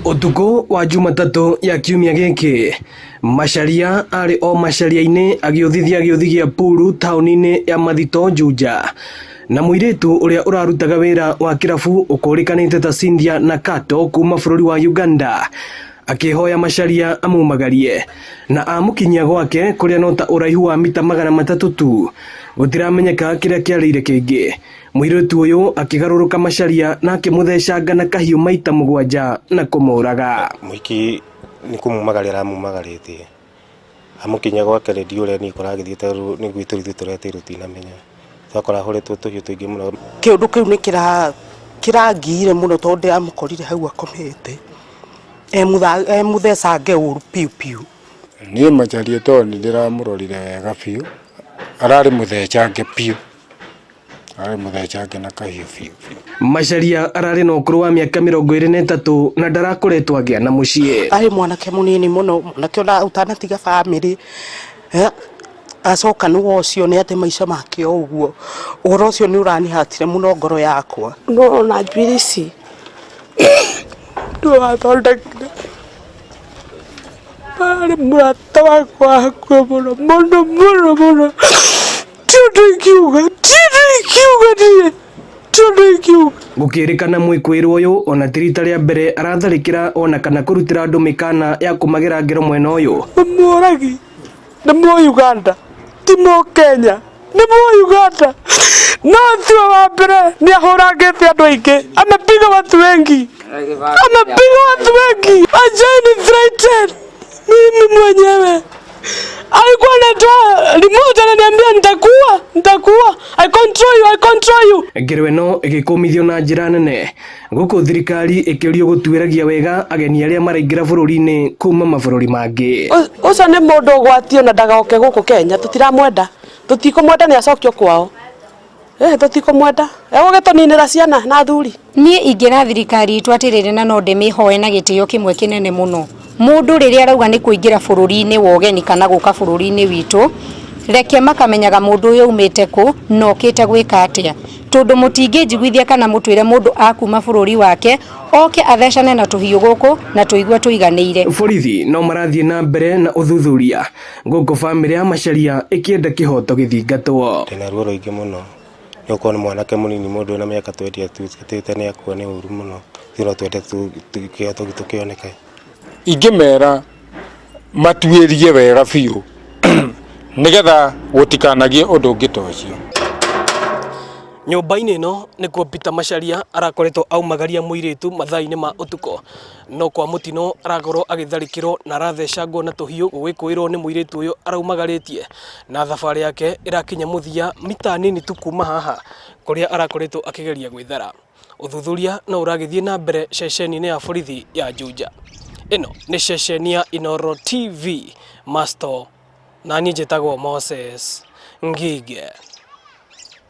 Ũtukũ wa Jumatatũ ya kiumia gĩkĩ, Macharia arĩ o Macharia-inĩ agĩũthithia gĩũthi gĩa puru taũni-inĩ ya Mathito Juja na mũirĩtu ũrĩa ũrarutaga wĩra wa kĩrabu ũkũrĩkanĩte ta Cynthia Nakato kuma bũrũri wa Uganda akĩhoya Macharia amumagarie na amũkinyia gwake kũrĩa no ta ũraihu wa mita 300 tu gũtiramenyeka kĩrĩa kĩarĩire kĩngĩ. Mũirĩtu ũyũ akĩgarũrũka Macharia na akĩmũthecanga na kahiũ maita 7 na kũmũraga. Mũhiki nĩ kũmumagaria aramumagarĩtie amũkinya gwake rĩ ndiũ ũrĩa niĩ kũragĩthiĩte nĩ gwitũ ithuĩ tũretĩirwo tinamenya twakora ahũrĩtwo tũhiũ tũingĩ mũno. Kĩũndũ kĩu nĩ kĩrangiire mũno tondũ ndĩramũkorire hau akomete e mũthecange ũru piũ piũ. Niĩ Macharia tondũ nĩ ndĩramũrorire wega biũ, ararĩ mũthecange biũ, ararĩ mũthecange na kahiũ biũ biũ. Macharia ararĩ na ũkũrũ wa mĩaka 23 na ndarakoretwo agĩa na mũciĩ. Arĩ mwanake mũnini mũno, mwanake ona ũtanatiga bamĩrĩ, acoka nĩ ũcio nĩ atĩ maica make o ũguo, ũhoro ũcio nĩ ũranihatire mũno ngoro yakwa. No ona njuĩrĩ ici nĩwe wathondekire, arĩ mũrata wakwa wa hakuhĩ mũno mũno mũno mũno, ti ũndũ ingiuga, ti ũndũ ingiuga niĩ, ti ũndũ ingiuga. Gũkĩrĩkana mwĩkũĩrwo ũyũ ona ti rita rĩa mbere aratharĩkĩra ona kana kũrutĩra andũ mĩkana ya kũmagera ngero mwena ũyũ. Nĩ mũragi, nĩ mũ Uganda, ti mũ Kenya, nĩ mũ Uganda. No tiwe wa mbere, nĩ ahũrangĩte andũ aingĩ, amepiga watu wengi, amepiga watu wengi. Hajaini threaten mimi mwenyewe. Alikuwa anatoa remote ananiambia nitakuua, nitakuua. I control you, I control you. Ngero ĩno ĩgĩkũmithio na njĩra nene gũkũ thirikari ĩkĩũrio gũtuĩragia wega ageni arĩa maraingĩra bũrũri-inĩ kuma mabũrũri mangĩ. Ũcio nĩ mũndũ ũgwatio na ndagoke gũkũ Kenya, tũtiramwenda, tũtikũmwenda nĩ acokio kwao. Tũtikũmwenda, egũgĩtũninĩra ciana na athuri. Niĩ ingĩra thirikari itũ atĩrĩrĩ na no ndĩmĩhoe na gĩtĩo kĩmwe kĩnene mũno. Mũndũ rĩrĩa arauga nĩ kũingĩra bũrũri-inĩ wa ũgeni kana gũka bũrũri-inĩ witũ, reke makamenyaga mũndũ ũyũ aumĩte kũ na okĩte gwĩka atĩa. Tondũ mũtingĩnjiguithia kana mũtwĩre mũndũ akuma bũrũri wake oke athecane na tũhiũ gũkũ na tũigue tũiganĩire. Borithi no marathiĩ na mbere na ũthuthuria gũkũ bamĩrĩ ya Macharia ĩkĩenda kĩhoto gĩthingatwo. Ndĩna ruo rũingĩ mũno nĩ gũkorwo nĩ mwanake mũnini mũndũ wĩna mĩaka 20 atuĩkĩte nĩ akua nĩ ũru mũno, ithuĩ no twende kĩhoto gitũ kĩoneke. Ingĩmera matuĩrie wega biũ nĩgetha gũtikanagie ũndũ ũngĩ ta ũcio. Nyũmba-inĩ ĩno nĩkuo Peter Macharia arakoretwo aumagaria mũirĩtu mathaa-inĩ ma ũtukũ, no kwa mũtino arakorwo agĩtharĩkĩrwo na arathecangwo na tũhiũ gũgĩkũĩrwo nĩ mũirĩtu ũyũ araumagarĩtie, na thabarĩ yake ĩrakinya mũthia mita nini tu kuma haha kũrĩa arakoretwo akĩgeria gwĩthara. Ũthuthuria no ũragĩthiĩ na mbere ceceni-inĩ ya borithi ya Juja. Ĩno nĩ ceceni ya Inooro TV Masto, na niĩ njĩtagwo Moses Ngige.